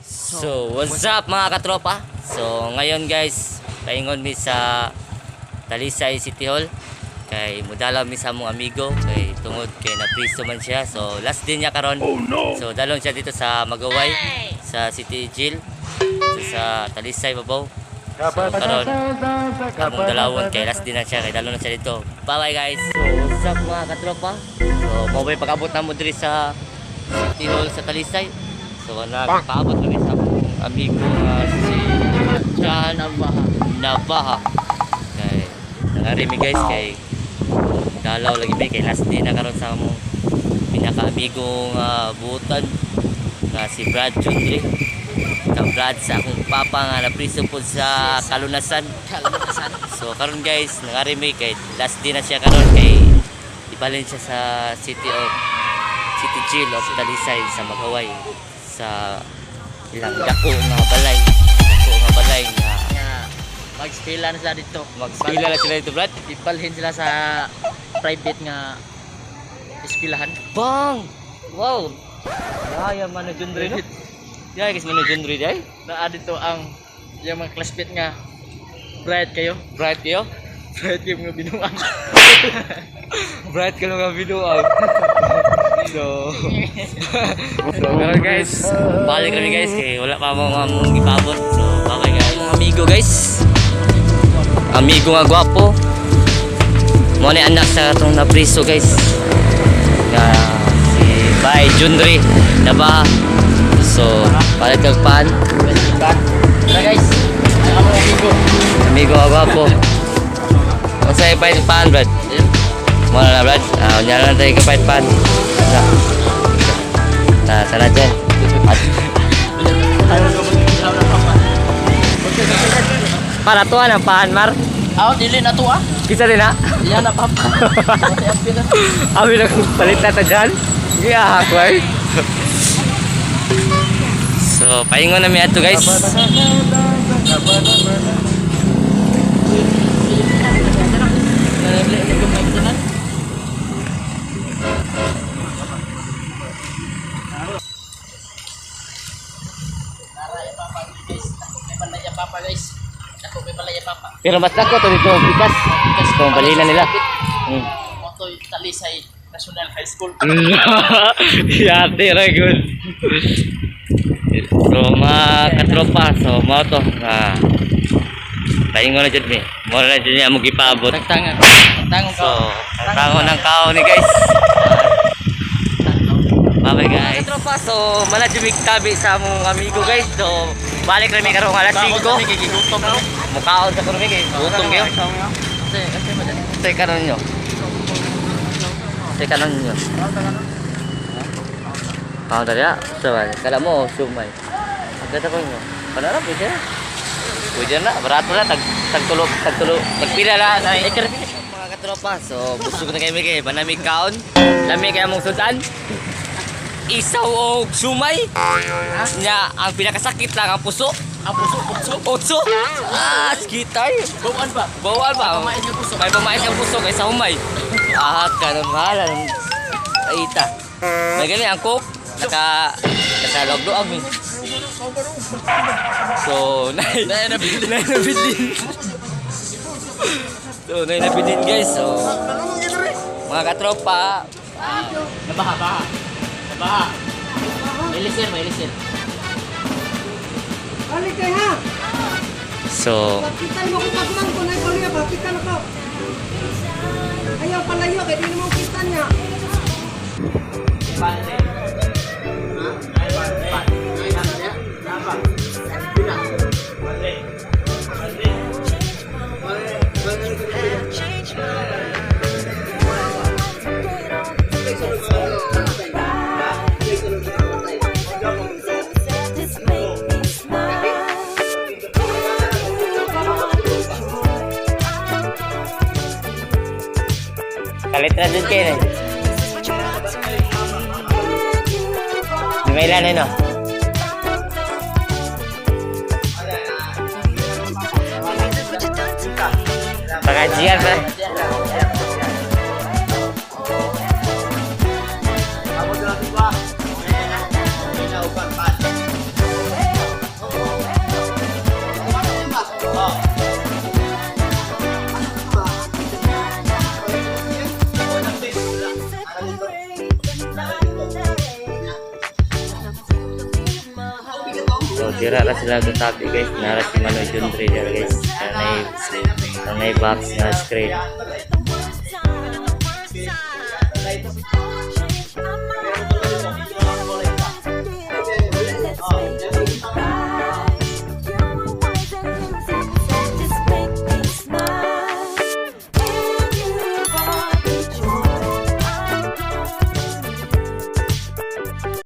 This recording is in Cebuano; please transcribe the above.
So, what's up, mga katropa? So, ngayon guys, paingon mi sa Talisay City Hall kay mudalaw mi sa among amigo kay tungod kay napriso man siya. So, last day niya karon. Oh, no. So, dalon siya dito sa Magaway sa City Jail dito sa Talisay babaw. So, karon among dalawon kay last day na siya kay dalon na siya dito. Bye bye, guys. So, what's up, mga katropa? So, mao bay pag-abot namo diri sa City Hall sa Talisay. So, nagpaabot kami sa among amigo nga si John Nabaha. Nabaha. Kay nangari mi, guys, kay dalaw lagi mi kay last day na karon sa among pinaka-amigo nga buutan nga si Brad Jundri. Ka Brad sa akong papa nga napriso po sa Kalunasan. Kalanasan. So karon guys, nangari mi kay last day na siya karon kay ibalin siya sa City Jail of Talisay sa Magaway sa ilang dako nga balay. Dako nga balay nga Nga mag-eskwela na sila dito. Mag-eskwela na sila dito, Brad. Ibalhin sila sa private nga eskwelahan. Bang! Wow! Yaya man na Jundri, no? Yaya guys man na Jundri day. Naa dito ang yung mga classmate nga bright kayo. Bright kayo? Bright kayo mga binuang. Bright kayo nga binuang. So karon guys, balik kami guys kay wala pa mo among gipabot. So bye bye, guys. Mga amigo guys. Amigo nga gwapo. Mo ni anak sa atong napriso, guys. Nga si Bay Jundri Naba. So, palit kag pan. Tara guys. Ang among amigo. Amigo nga gwapo. Unsay palit pan, Brad? Mo na na, Brad. Ah, unya na tayo kapait pan. Na. Na, sana dyan. At, para to ang paan, Mar. Aw, dili na to ah. Kisa din ha? Yan na papa. Abi na palit na ta dyan. Giya, kway. So, paingon na mi ato, guys. Papa guys. Ako may balaya papa. Pero mas dako to dito, bikas. Kung balila nila. Motoy Talisay National High School. Yate, right, good. So, mga katropa, so, mao to. Ah, paingon na dyan mi. Mo na dyan niya among gipaabot. Tagtangan. Tagtangon So, tango ng kao ni guys. Bye bye, guys. Tropa, so mala jud tabi sa among amigo, guys. So, balik kami karong alas 5. Gigutom na. Mukaon sa karon kay gutom kayo. Kasi kasi mo dyan. Say karon nyo. Say karon nyo. Kaon tadi ya? So, kala mo sumay. Agad ako nyo. Panarap pwede na. Pwede na, barato na tag tagtulo tagtulo tagpila na. Mga katropa, so busog na kami kay banamig kaon. Lami kay among sudan. Isaw og sumay. Nya ang pinakasakit lang ang puso. Ang puso, puso. Otso. Ah, skitay. Bawaan ba? Bawal ba? Pamain yung puso. May pamain ang puso kaysa humay. Ah, kanon mahalan. Aita. May gani ang coke. Naka log-log mi. So, nay nay nabilin. Nay nabilin. So, nay nabilin, guys. So, mga katropa, Nabaha, baha. Nabaha. May liser, may liser. Balik kay ha. So, Pagkitan mo ko pagmang ko na palayo, pagkitan ako. Ayaw palayo kay di mo kita niya. Just make me smile. Kalit na dun kayo eh. Di may ilan eh, no? Pengajian pa. Dira ra sila katabi, guys. Nara si Manoy Jundre dira, guys. Kanay box nga screen.